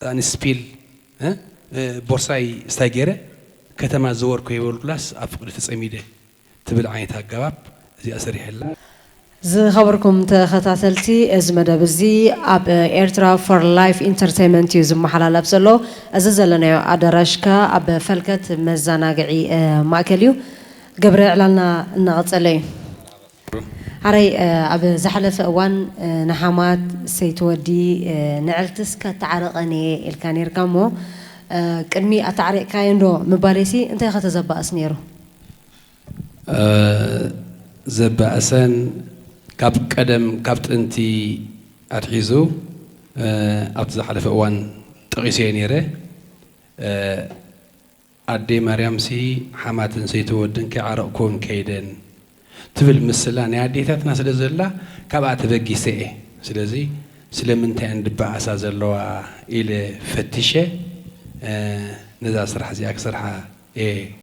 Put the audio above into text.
ኣንስፒል እ፣ እ፣ ቦርሳይ ስታይ ገይረ ከተማ ዝወርኩ የበልኩላስ ኣብ ፍቕሪ ተጸሚደ ትብል ዓይነት ኣገባብ እዚኣ ሰሪሐላ። ዝኸበርኩም ተኸታተልቲ፣ እዚ መደብ እዚ ኣብ ኤርትራ ፎር ላይፍ ኢንተርቴይመንት እዩ ዝመሓላለፍ ዘሎ። እዚ ዘለናዮ ኣዳራሽ ከኣ ኣብ ፈልከት መዘናግዒ ማእከል እዩ። ገብረ ዕላልና እናቐጸለ እዩ። ሓራይ ኣብ ዝሓለፈ እዋን ንሓማት ሰይቲ ወዲ ንዕልትስ ከታዕርቐን እየ ኢልካ ነይርካ እሞ ቅድሚ ኣታዕሪቕካየን ዶ ምባለይሲ እንታይ ኢኻ ተዘባእስ ነይሩ? ዘባእሰን ካብ ቀደም ካብ ጥንቲ ኣትሒዙ ኣብቲ ዝሓለፈ እዋን ጠቒሰዮ ነይረ። ኣደይ ማርያምሲ ሓማትን ሰይቲ ወድን ከይዓረቕኩወን ከይደን ትብል ምስላ ናይ ኣዴታትና ስለ ዘላ ካብኣ ተበጊሰ እየ። ስለዚ ስለምንታይ እየን ድበኣሳ ዘለዋ ኢለ ፈቲሸ ነዛ ስራሕ እዚኣ ክሰርሓ እየ